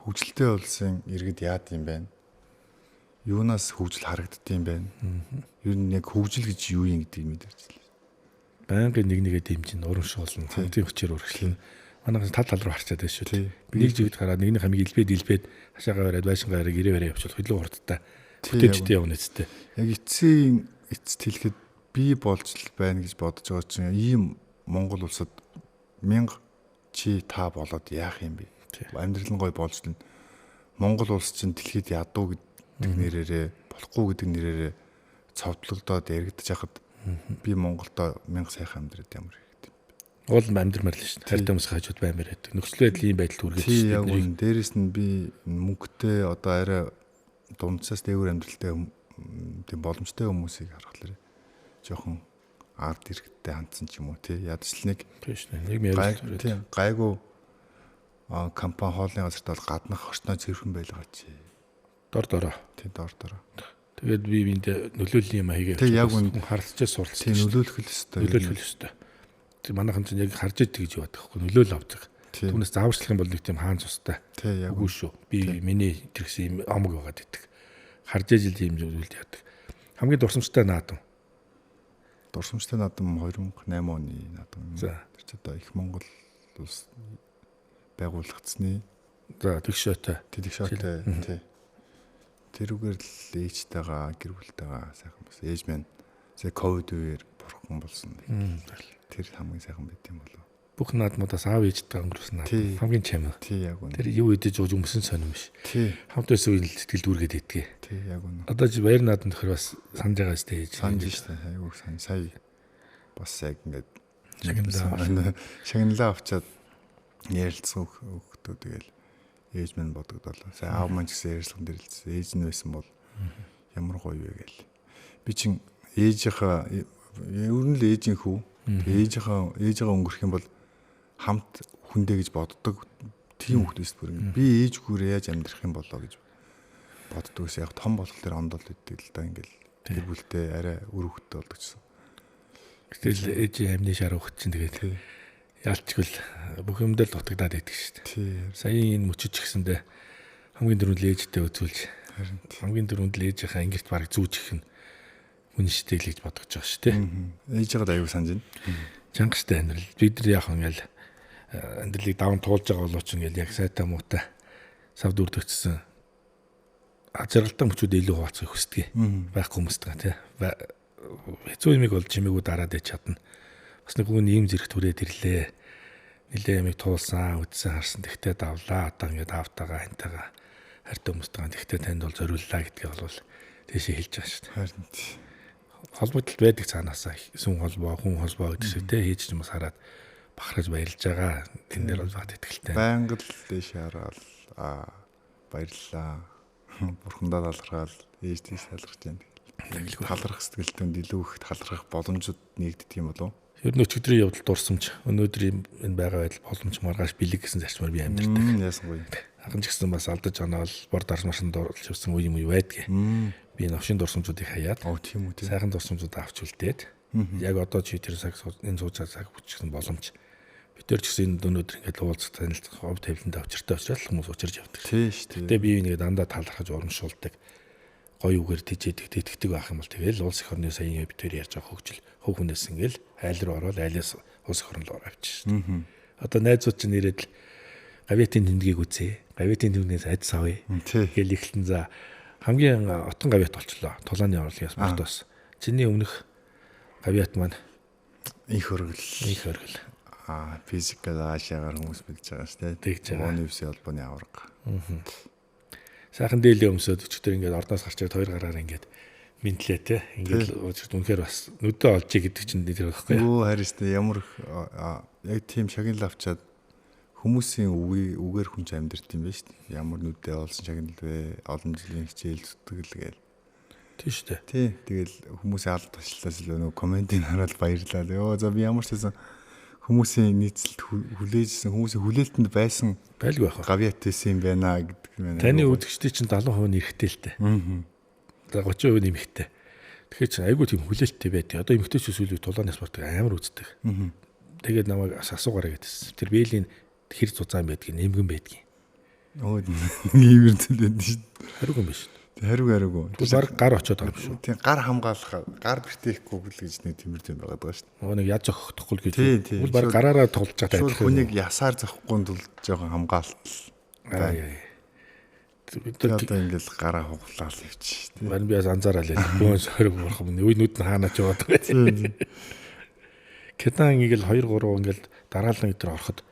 Хөгжилтэй улсын иргэд яад юм бэ? Юунаас хөгжил харагдд юм бэ? Ер нь яг хөгжил гэж юу юм гэдгийг мэдэрч л. Байнгын нэг нэгэ дэмжин, урамшуулна, хамтын хүчээр үргэлжлэнэ. Манайхан тал тал руу харчаад байна шүү дээ. Нэг жигд гараад нэгний хамгийн илбэд хашаагаа бариад байшингаа бариад гэрээ бариад явчихвал илүү хурдтай. Бүтээжтэй явна үсттэй. Яг эцсийн эцэст хэлэхэд би болж л байна гэж бодож байгаа чинь ийм Монгол улсад 1000 чи та болоод яах юм бэ? Амьдрал нь гоё болж л Монгол улс чинь дэлхийд ядуу гэдэг нэрээрээ болохгүй гэдэг нэрээрээ цовдлогдоод яригдчих хахад би Монголдо 1000 сайхан амьдраад ямар хэрэгтэй юм бэ? Уул амьдрмаар л шүү дээ. Хайртай хүмүүс хажууд баймаар байдаг. Нөхцөл байдал ийм байдалд хүргээд шүү дээ. Яг үн дээрэс нь би мөнгөтэй одоо арай дундсаас дээгүүр амьдралтай тийм боломжтой хүмүүсийг харахлаар жоохон ард иргэдтэй хандсан ч юм уу тий. Ядаж л нэг тийм шүү дээ. Нэг ярьж тийм гайгүй компани хоолны газарт бол гаднах орчноо цэвэрхэн байлгаа чи. Дор дороо. Тий дор дороо. Тэгээд би биэндээ нөлөөллийн юм хийгээ. Тэг яг үн харилцаж суралцсан. Тийм нөлөөлөх л ёстой. Нөлөөлөх л ёстой. Тэг манайхан чинь яг харж идэг гэж яваад байхгүй нөлөөл авдаг. Түүнээс зааварчлах юм бол нэг тийм хаан цустай. Тий яг үгүй шүү. Би миний тэр гэсэн юм омог байгаад идэг. Харж ижил ийм зүйлд яадаг. Хамгийн дурсамжтай наадам. Дурсамжтай наадам 2008 оны наадам. За тэр чи одоо их Монгол улс байгуулагдсны за тэгшөөтэй. Тэгшөөтэй тий. Тэрүүгээр л ээжтэйгээ гэр бүлтэйгээ сайхан бас ээж минь сая ковид үеэр бурхан болсон. Тэр хамгийн сайхан байт юм болов. Бүх наадмуудаас аав ээжтэйгээ өнгөрсөн наадам хамгийн чамин. Тий яг үнэ. Тэр юу идэж ууж өмсөн сонирм биш. Тий. Хамт байсан үеийн л сэтгэл дүүргээд иддэг. Тий яг үнэ. Одоо чи баяр наадам төхөр бас санаж байгаа сте ээж. Санаж штэ. Айгуу сан сая бас яг ингээд шагналаа авчаад ярилцсан хөхтөө тэгэл ээж минь бодогдолоо. Сая аав маань ч гэсэн ярилцлаган дээр хэлсэн. Ээж нь байсан бол ямар гоё вэ гээл. Би чин Ээжийнхээ ер нь л ээжийн хүү. Тэгээ ээжийнхээ өнгөрөх юм бол хамт хүндэ гэж боддог тийм хүүхдээс бүр ингэ би ээжгүүрээ яаж амьдрах юм болоо гэж боддог ус яг том болох дээр ондол өгдөг л да ингээл гэр бүлтэй арай үр хөвгтэй болдог гэсэн. Гэтэл ээжийн амны шар хөвгт чинь тэгээд ялчгүй бүх юм дээр л дутагдаад байдаг шүү дээ. Сая энэ мөчөж гисэндээ хамгийн түрүүнд л ээжтэй үзүүлж хамгийн түрүүнд л ээжийнхээ ангирт бараг зүүж их нь хүн штэ л гэж бодож байгаа шүү дээ. Ээжигээ аюу санаж байна. Чанга штэ амьдрал. Бид нар яах ингээл амьдралыг даван туулж байгаа боловч ингээл яг сайтай муутай сав дүрдэгчсэн жаргалтай мөчүүд илүү хуваалцахыг хүсдэг. Байхгүй хүмүүстэй тий. Хэцүү юмыг бол чимээгүй дараад ич чадна. Бас нэг хүн ийм зэрэг түрээд ирлээ. Нилээ ямиг туулсан, үдсэн, харсан тэгтээ давлаа. Одоо ингээд аавтайгаа, хантайгаа хайртай хүмүүстэйгээ тэгтээ танд бол зориуллаа гэдгийг бол тийшээ хэлж байгаа шүү дээ. Харин холбогдол байдаг цаанаасаа сүн холбоо, хүн холбоо гэдэг шиг тий хийж юм бас хараад бахархаж баярлж байгаа. Тэн дээр бол бат итгэлтэй. Байнга л дээш хараад баярлалаа. Бурхандаа талархаал, ээж тийш талархаж байна. Талархах сэтгэлтэнд илүү их талархах боломжууд нэгддэг юм болов уу? Ер нь өчигдрийн явдал дурсамж, өнөөдрийн энэ байгаа байдал боломж маргааш бэлэг гэсэн зарчмаар би амьдардаг. Яасан гоё. Анхан ч гэсэн бас алдаж оноол бор дарс марсан дурлж явсан үе юм үе байдгийг. Би новшин дурсамжуудыг хаяад. Тийм үү тийм. Сайхан дурсамжуудаа авч үлдээд. Яг одоо чи тэр цаг энэ сууж цаг бүчсэн боломж. Бид тэр ч гэсэн энэ өнөөдөр ингээд уулзах танилцах ов тавилантай учиртай учраас хүмүүс учирч явдаг. Тийм шүү дээ. Гэтэ би ингээд дандаа талархаж урамшуулдаг. Гоё үгээр тэжээдэг, тэтгэдэг байх юм бол тэгэл улс эх орны саяын бид тэр ярьж байгаа хөгжил хөв хүнээс ингээл айл руу ороод айлаас улс эх орн руу авчих шүү дээ. Одоо найзууд чинь ирээд л гавьятын тэмдгийг үзье. Гавьятын тэмдгээс ад савъя. Гэл ихлэн за хамгийн отон гавьят болчлоо. Тулааны урлагийн спортоос. Чиний өмнөх гавьят маань их хөргөл. Их хөргөл. Физикал аашаагаар хүмүүс мэдж байгаа шүү дээ. Тэгж байгаа. Университет холбооны аварга. Сайхан дээлээ өмсөөд өчигдөр ингээд ордоос гарчаад хоёр гараар ингээд минтлээ те. Ингээд үнэхээр бас нүдэ олжээ гэдэг чинь тэр байхгүй юу? Харин шүү дээ. Ямар яг тийм шагнал авчаад хүмүүсийн үгээр хүн ч амьдрт юм байна шүү дээ. Ямар нүдэ олсон шагнал вэ? Олон жилийн хичээл зүтгэл гээл. Тийм шүү дээ. Тий. Тэгэл хүмүүсийн алд ташлаас л нөгөө комментийг хараад баярлалаа. Йоо за би ямар ч байсан хүмүүсийн нийцэлд хүлээжсэн, хүмүүсийн хүлээлтэнд байсан байлгүй байх. Гавьяатайсан юм байна гэдэг юм байна. Таны үзэгчдийн чинь 70% нь эрэгтэй л дээ. За 30% нь эмэгтэй. Тэгэхээр чинь айгүй тийм хүлээлттэй байдаг. Одоо эмэгтэйчүүд сүүлийн тулааны спортыг амар үздэг. Тэгээд намайг асуугаарай гэдсэн. Тэр бэлийн хэр зузаан байдгийг, нэмгэн байдгийг. Өө нэг юм зүйл байдаг шүү. Хариугүй юм биш. Хариугүй. Тэгвэл баг гар очиод байгаа юм шүү. Тийм гар хамгаалах, гар бэртээхгүй л гэж нэг тиймэр юм байгаад байгаа шүү. Нөгөө нэг яд зохихдохгүй л гэж. Тэгвэл баг гараараа тоглож байгаа адилхан. Хүнийг ясаар зохихгүй тулд жоохон хамгаалалт. Бид одоо ингээл гараа хуглаал явчих шүү. Харин би бас анзаараад л бөөн сориг бурхан минь үе нүд нь хаана ч яваад байгаа. Кедан ингээл 2 3 ингээл дараалан өдр ороход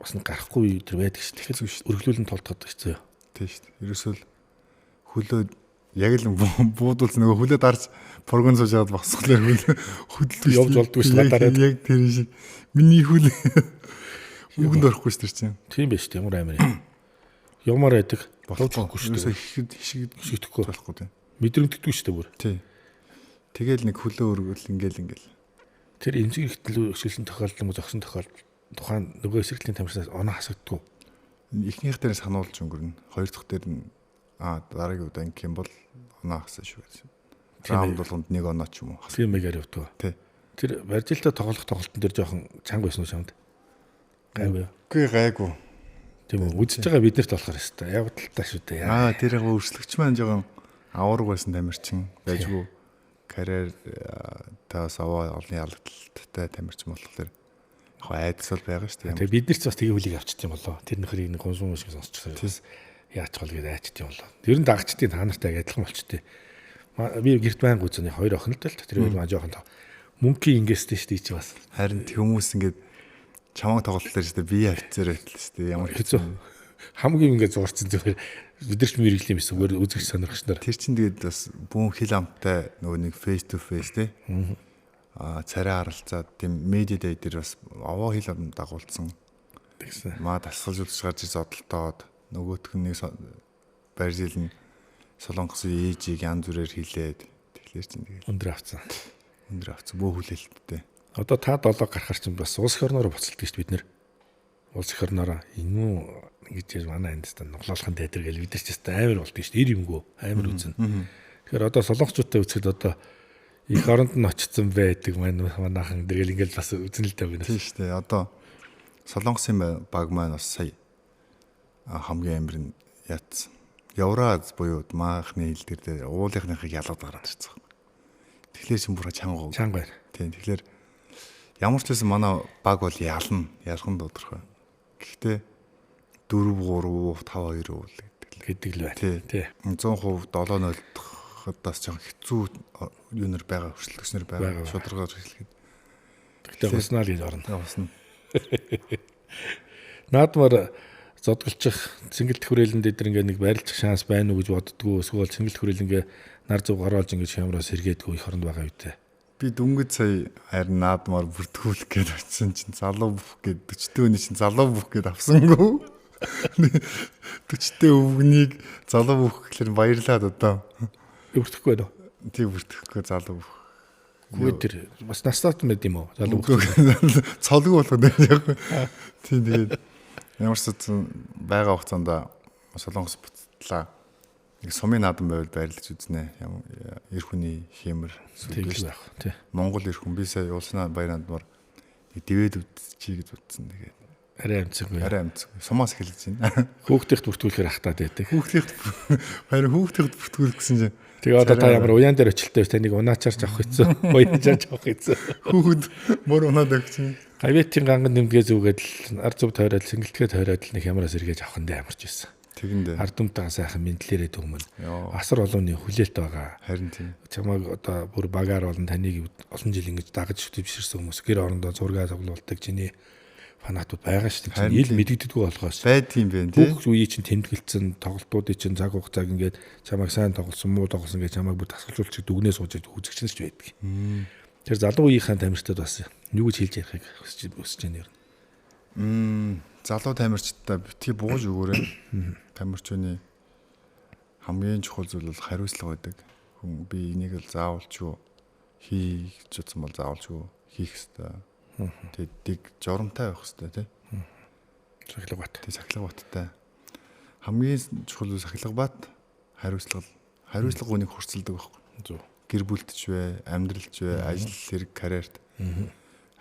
бас нэг гарахгүй өдр байдаг шүү. Тэгэхээр өргөлүүлэн толдоход хэцүү. Тийм шүү. Ерөөсөө л хөлөө яг л буудулсан нөгөө хөлөө дарж прогон сууж аваад босхлоор хөдөлдөг явж болдгоо шүү дараад. Яг тэр шиг миний хөл үгэнд орохгүй шүү тэр чинь. Тийм байж тийм ямар амар юм. Ямаар байдаг болохгүй шүү. Ерөөсөө хишигдэхгүй болохгүй тийм. Мэдрэмддэггүй шүү дээ бүр. Тийм. Тэгэл нэг хөлөө өргөл ингээл. Тэр эмзэг эрхтэн өсгөлсөн тохиолдол юм зогсон тохиолдол тухайн нөгөө эсрэгтлийн тамирчнаас оноо хасагддаг. Эхнийх дээр сануулж өнгөрнө. Хоёр дахь дээр нь дараагийн удаа ингэх юм бол оноо хасна шүү гэсэн. Раунд болгонд нэг оноо ч юм уу. Тийм мэгээр явдаг. Тий. Тэр баржилтаа тоглох тоглолтын дээр жоохон чанга байсан уу чамд? Гайгүй. Үгүй гайгүй. Тийм үү. Үзэж байгаа биднэрт болохоор өстой. Явдалтай шүү дээ. Тэр яг өрсөлдөгч маань жоохон аварга байсан тамирчин байжгүй. Карьер таас аваа олон ялагдaltaй тамирчин болохоор яг айдас бол байгаа шүү дээ. Тэгээ бид нар ч бас тэгээ хүлийг авчт юм болоо. Тэр нөхрийг нэг гунсун шиг сонсчихсан. Яач гол гээд айчт юм болоо. Ер нь дагчдын та нартай адилхан болчтой. Би гэрт байнга үзэн хоёр охин л дэл. Тэр хоёр маань жоохон мөнхийн ингээстэй шүү дээ чи бас. Харин хүмүүс ингээд чамаг тоглолтоор шүү дээ би хавцаар байтлаа шүү дээ. Ямар хэцүү. Хамгийн ингээд зурцсан зүгээр бид нар ч мэрэгжлийн биш зүгээр үзэгч сонирхогч нар. Тэр чинь тэгээд бас бүүн хил амттай нөгөө нэг face to face тий. Царай харалцаад тийм медиа day дээр бас овоо хил ам дагуулсан. Тэгсэн. Маа дасгалж үзэж гарч зодолтоод нөгөөх нь нэг Бразил нь Солонгосын ээжийг янз бүрээр хилээд Тэгэхээр чинь тэгэл өндөр авцсан. Өндөр авцсан. Бөө хүлээлттэй. Одоо та 7 гарахар чинь бас улс их орноороо буцалдаг шүү дээ бид нэр. Улс их орноороо энэ үү гэж манай энд та нуглаалахын театр гэж бид нар ч гэсэн амар болдог шүү дээ. Ир юмгүй амар үзнэ. Тэгэхээр одоо солонгочуудтай үзэхэд одоо их оронд нь очсон байдаг манайхан дэргэл ингээл бас үзнэ л дээ бид. Тийм шүү дээ. Одоо Солонгосын баг маань бас сая хамгийн амар нь яатсан. Евраз буюу маахны хил дээр уулынхныхыг ялгаад гараад ирсэн. Тэгэхээр чинь бүр чанга. Чанга байна. Тийм. Тэгэхээр ямар ч байсан манай баг бол ялна. Ялах нь тодорхой. Гэхдээ 4 3 5 2 уул гэдэг л байна. Тий. 100% 7-0 дахад бас жоохон хэцүү юунэр байгаа, өрсөлдөгчнөр байгаа. Шударгаар хэлэхэд. Гэхдээ хуснаа л гэж орно. Хусна. Наадмаар зодголчих цэнгэлт хүрээлэн дээр ингээ нэг байрлах шанс байна уу гэж боддгоо. Эсвэл цэнгэлт хүрээлэнгээ нар зүг оруулж ингэж хямраас сэргээдгүү их оронд байгаа үедээ. Би дөнгөж сая харин наадмаар бүртгүүлэх гээд очисон чинь залуу бүх гээд 40 өний чинь залуу бүх гээд авсангүй. 40 өвгнийг залуу бүх гэхлээр баярлаад одоо. Бүртгэхгүй байна уу? Тий, бүртгэхгүй залуу бүх. Гүү тэр бас настаат мэд юм уу? Залуу бүх. Цолгүй болгоод байна яг. Тий, тэгээд ямар ч зүйл байгаа хугацаанд Солонгос буцлаа. Нэг сумын наадам байвал байрлаж үзнэ. Эр хүний хиймэр зүйл байх. Тий. Монгол эр хүн би сая уулснаа баяр наадмаар нэг дивэд үзчихье гэж бодсон. Тэгээд арай амцгүй. Арай амцгүй. Сумаас эхэлж байна. Хүүхдийнхт бүртгүүлэхээр ахтаад байдаг. Хүүхдийнхт харин хүүхдийнхт бүртгүүлэх гэсэн чинь тэгээ одоо та ямар уяан дээр очлоо таныг унаачаарч авах хэцүү. Уяачаарч авах хэцүү. Хүүхэд мөр унаад өгч. Гавьятын ганган нэмгээ зүгээд л ард зүв тойроод цэнгэлтгээ тойроод л нэг хямраас эргэж авах нь амарч байсан. Тэгэндээ. Ард түмтэйгээ сайхан мэдлэрээ түмэн. Асар олонний хүлээлт байгаа. Харин тийм. Чамайг одоо бүр багаар болон таныг олон жил ингэж дагаж төвширсэн хүмүүс гэр орондоо зураг цуглуулдаг чиний фанатууд байгаа шүү дээ. Ил мэдэгддэггүй болохоос. Байд юм байна тий. Бүх үеийн чинь тэмдэглэсэн тоглолтуудын чинь цаг хугацааг ингээд чамайг сайн тоглосон, муу тоглосон гэж чамайг бүр тасгалжуулчих дүгнээ сууж үзэгч нар ч байдаг. Тэр залуу үеийнхээ тамирчдад бас юу гэж хэлж ярихыг хүсэж байна юм. Залуу тамирчдаа битгий бууж өгөөрэй. Тамирчны хамгийн чухал зүйл бол хариуцлага байдаг. Хүн би энийг л заавалчгүй хий гэж утсан бол заавалчгүй хийх ёстой. Тэгээд дэг журамтай байх ёстой тий. Сахилга бат. Тий, сахилга баттай. Хамгийн чухал нь сахилга бат, хариуцлага. Хариуцлага үнийг хурцлдаг байхгүй. Зөв. Гэр бүлдч вэ, амьдралч вэ, ажил хэрэг, карьерт.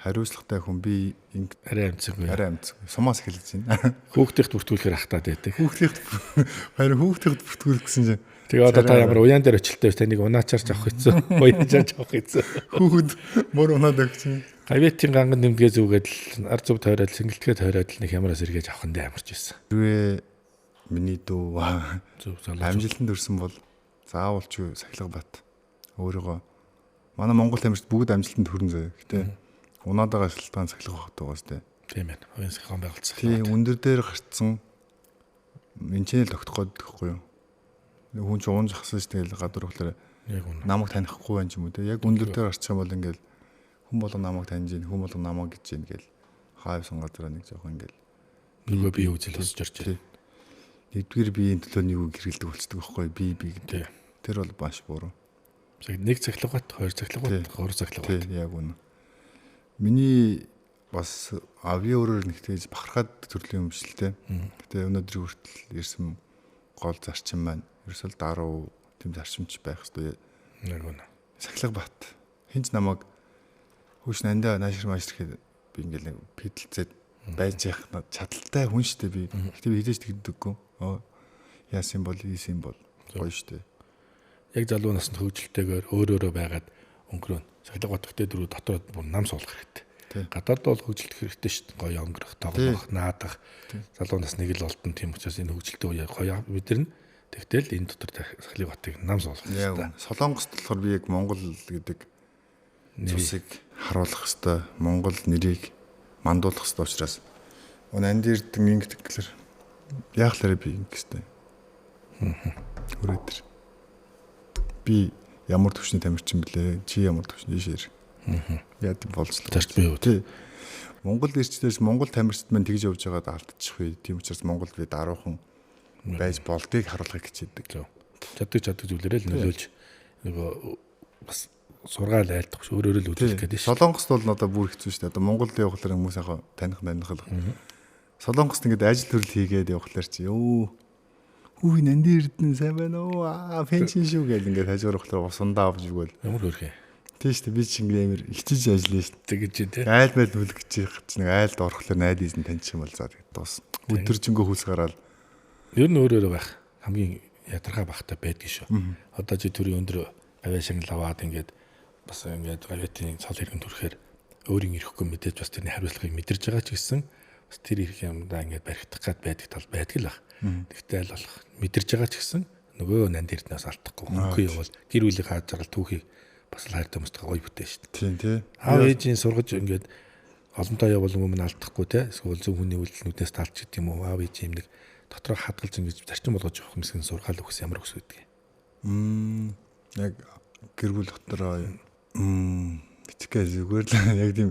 Хариуцлагатай хүн би арай амцгүй. Арай амцгүй. Сумаас эхэлж байна. Хүүхдийнхт бүртгүүлэхээр ахтаад байдаг. Хүүхдийнхт харин хүүхдийнхт бүртгүүлэх гэсэн чинь тэгээ одоо та ямар уяан дээр очлоо таныг унаачаарч авах хэцүү. Уяачаарч авах хэцүү. Хүүхэд мөр унаад өгч. Гавьятын ганган нэмгээ зүгээд л ард зүв тойроод цэнгэлтгээ тойроод л нэг хямраас эргэж авах нь амарч байсан. Хэрвээ миний дүү зөв залуу амжилтанд хүрсэн бол заавалч сахилга бат. Өөрийгөө манай Монгол тамирчид бүгд амжилтанд хүрнэ зөө. Гэтэ унаад байгаа шалтгаан сахилга бат байгаа сте. Тийм байна. Оюун сахилгаан байгуулсан. Тийм өндөр дээр гарцсан энэ ч л тогтох гээд гэхгүй юу. Хүн чинь унж хасан ш тэгэл гадуур хөглөөр яг үнэ. Намайг танихгүй байх юм уу те. Яг өндөр дээр гарчих юм бол ингээл хүн болго намайг таньж гин, хүн болго намайг гэж гин гэл хайвсан газараа нэг жоохон ингээл нөгөө бие үзэл өсөж орж байна. Нэгдүгээр биеийн төлөө нэг үг хэрэгэлдэг болцдог байхгүй би гэдэг. Тэр бол маш буруу. Нэг цахилгаат, хоёр цахилгаат, гурав цахилгаат. Тийм яг үнэ. Миний бас авийн өөрөөр нэгтгэж бахархаад төрлийн юм биш л те. Гэтэ өнөөдрийн хүртэл ирсэн гол зарчим маань ерөөсөл даруй тийм зарчимч байх хэрэгтэй. Яг үнэ. Сахилга бат. Хинч намайг хөөш нандаа наашир маашир гэхэд би ингээл нэг педалцээд байж явах чадaltaй хүн штэ би. Гэтэ би хизээж тэгдэггүй. Яасан бол ийсэн бол гоё штэ. Яг залуу наснд хөгжилтэйгээр өөр өөрө байгаад өнгөрөөн. Сахилга бат гэхдээ дөрөв дотор бүр нам суулгах хэрэгтэй. Гадаад бол хөгжилдөх хэрэгтэй шүү дээ. Гоё өнгөрөх, тоглох, наадах. Залуу нас нэг л олдон тийм учраас энэ хөгжилтэй үе гоё мэдэрнэ. Тэгтэл энэ дотор сахилга батыг нам суулгах хэрэгтэй. Солонгост болохоор би яг Монгол гэдэг цусыг харуулах хэрэгтэй. Монгол нэрийг мандуулах хэрэгтэй учраас анд эрдэн ингэдэг гэхэлэр яахлаарэ би ингэх хэрэгтэй. Хүрээ тэр. Би ямар төвшний тамирчин блэ? Чи ямар төвшний шир? Яа тийм болцлоо. Зарчмын хувьд. Тий. Монгол ирчдээс Монгол тамирчид маань тэгж явж байгаад алдчих вэ. Тийм учраас Монголд би даруухан байж болдгийг харуулахыг хичээдэг. Чаддаг зүйлээрээ л нөлөөлж нөгөө бас сургаал айлдах ш өөрөөр л үзүүлэх гэдэг ш. Солонгост бол одоо бүр хэцүү шүү дээ. Одоо Монголд явахлаар хүмүүс яг таних л. Солонгост ингээд ажил төрөл хийгээд явахлаар чи ёо хүү нанди эрдэнэ сайн байна уу? Аа пеншн шүү гэл ингээд хажуур явахлаар ус ундаа авч өгөөл. Ямар хөрхөө. Тийм шүү дээ. Би чи ингээд амар хичээж ажиллана шүү дээ. Тэгэж чи тий. Айл майл мүлгэж чи нэг айлд орохлоор найд ийзэн таньчих юм бол за тэгээд дуусна. Өдөржингөө хөлс гараал. Ер нь өөр өөрөө байх хамгийн ядаргаа бахтай байдгийг шүү. Одоо чи төрийн өндөр гавьяа шагнал аваад ингээд бас ингээд гавьяатын цол хэргэн төрөхээр өөрийн ирэхгүй мэдээж бас тэрний хариуцлагыг мэдэрж байгаа ч гэсэн бас тэр ирэх юмдаа ингээд баригдах гад байдаг тал байдаг л баг. Тэгтэл аль болох мэдэрж байгаа ч гэсэн нөгөө нанд эрднээс алдахгүй. Хөнгөн явбал гэр бүлийн хаад жаргал түүхийг бас л хайртай хүмүүстэй гоё бүтээ шүү дээ. Тийм тий. Аав ээжийн сургаж ингээд олонтоо явбал өмнө алдахгүй те. Эсвэл зөв хүний үйлдэлнүүдээс талч гэдэг юм уу. Аав ээжийн юм нэг дотроо хадгалж ингэж зарчим болгож явах юмсгэн сургаал өгс ямар өгс гэдэг. Яг гэр бүл дотроо битгий зүгээр л яг тийм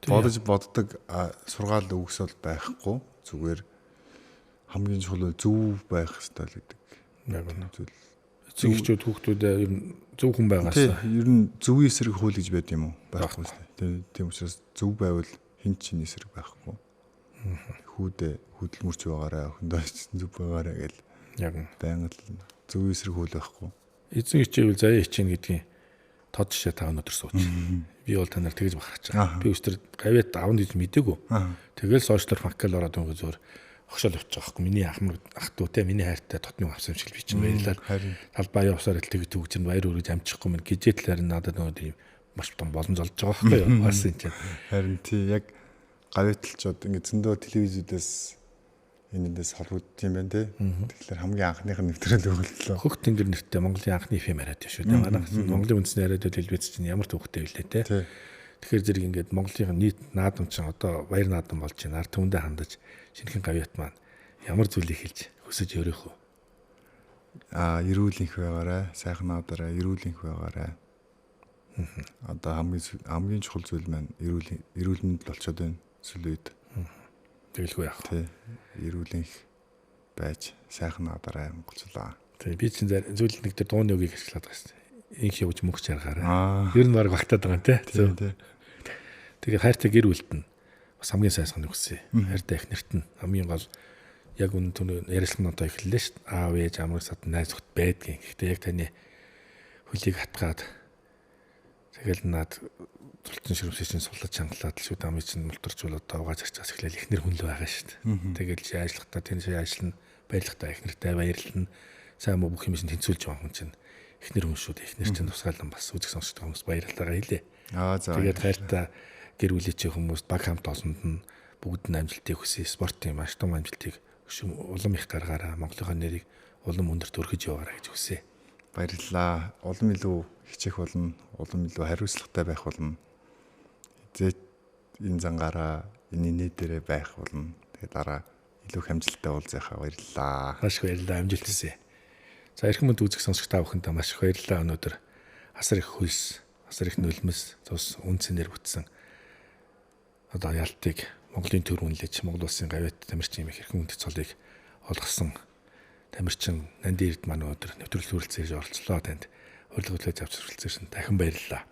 бодож боддог сургаал өгс бол байхгүй. Зүгээр хамгийн чухал нь зөв байх ёстой л гэдэг. Яг үнэ зүйл. Эцэг эхчүүд хүүхдүүдээ ер нь зөв хүн байгаасаа. Ер нь зөвийн эсрэг хууль гэж байд юм уу? Байхгүй шүү дээ. Тийм учраас зөв байвал хэн ч чинь эсрэг байхгүй. Хүүдээ хөдөлмөрч байгаарай, охиндоо зөв байгаарай гэл. Яг нь. Байнга л зөвийн эсрэг хууль байхгүй. Эзэн хичээвэл заяа хичээнэ гэдгийн тод жишээ та өнөөдөр сууч. Би бол та нар тэгж бахарч байгаа. Би өстөр гавьяат авна гэж мдээгүй. Тэгэл сошиалор фанкал ороод өнгө зөөр хошоол явчих байгаа хгүй. Миний ахмар ах дүү те миний хайртай дотны авсан юм шиг би чинь баярлал. Талбай явсаар л тэг төгж чинь баяр үргэж амжихгүй минь гижэт л харин надад нөгөө тийм маш том боломж олж байгаа байхгүй юу. Бас энэ чинь. Харин тий яг гавьяаталчууд ингэ зөндөө телевизүүдээс энэ эндээс холбогдсон юм байна те. Тэгэхээр хамгийн анхных нь нэвтрэл өгөлтлөө. Хөх тэнгэр нэртэй Монголын анхны FM яриад шүү дээ. Манай Монголын үндэсний яриад телевиз чинь ямар төвхтэй вүлээ те. Тэгэхээр зэрэг ингээд Монголын нийт наадам чинь одоо баяр наадам болж байна. Ард түмэндээ хандаж шинэхэн гавьяат маань ямар зүйлийг хэлж хүсэж өрөөх вэ? Аа, эрүүл энх байгаарай, сайхан наадаарай, эрүүл энх байгаарай. Одоо хамгийн чухал зүйл маань эрүүл мэнд л болчиход байна сүүлийн үед. Тэгэлгүй яах. Тий. Эрүүл энх байж сайхан наадаарай монголчуулаа. Тий, би чинь зүйл нэг дээр дууны үгийг ашиглаад байгаа шүү дээ. Инх явж мөнгө чаргаарай. Ер нь баг багтаад байгаа юм тий. Тий. Тэгээ хайртай гэр бүлд нь бас хамгийн сайн санаг хүсье. Хайртай их нэрт нь хамгийн гол яг үнэн түүний ярилцлага одоо эхэллээ шүү дээ. Аав ээж амраг садан найз нөхөд байдгийн. Гэхдээ яг таны хөлийг хатгаад тэгэл над зултан ширвсээ чинь суллаж чангалаад л шүү дээ. Амын чинь мултарчвал одоо угааж арчаас эхлээл ихнэр хүн л байгаа шүү дээ. Тэгэл чи ажиллахдаа тэн шиг ажиллана, баярлахдаа ихнэртэй баярлана. Сайн муу бүх юм чинь тэнцвүүлж байгаа хүн чинь ихнэр хүн шүү дээ. Ихнэр чинь тусгаалan бас үзэг сонсогч хүмүүс баярлалаа хэлээ. Аа за. Тэгээд хайртай гэр бүлийн хүмүүст баг хамт олонд нь бүгд нь амжилтыг хүсье. Спортын маш том амжилтыг улам их гаргаараа Монголынхаа нэрийг улам өндөрт өргөж яваарай гэж хүсье. Баярлалаа. Улам илүү хичээх болно, улам илүү хариуцлагатай байх болно. Хизээ энэ зангаараа энэ инээ дээрээ байх болно. Тэгээ дараа илүү их амжилттай уулзахаа баярлалаа. Маш их баярлалаа. Амжилт хүсье. За эрхэм мэнд үзэх сонсогч та бүхэндээ маш их баярлалаа. Өнөөдөр асар их хөлс, асар их нулимс, цус үн цэнээр бүтсэн одоо ялтыг Монголын төр үнэлж Монгол улсын гавьяат тамирчин юм хэрхэн үнэт цолыг олгосон тамирчин Нандин Эрд маань өнөөдөр нэвтрүүлэг хүрэлцэн ирж оролцлоо. Танд урилга хүлээж авч суралцсан дахин баярлалаа.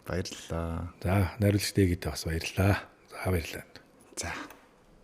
Баярлалаа. За найруулагч Дэгэдээ бас баярлалаа. За баярлалаа. За.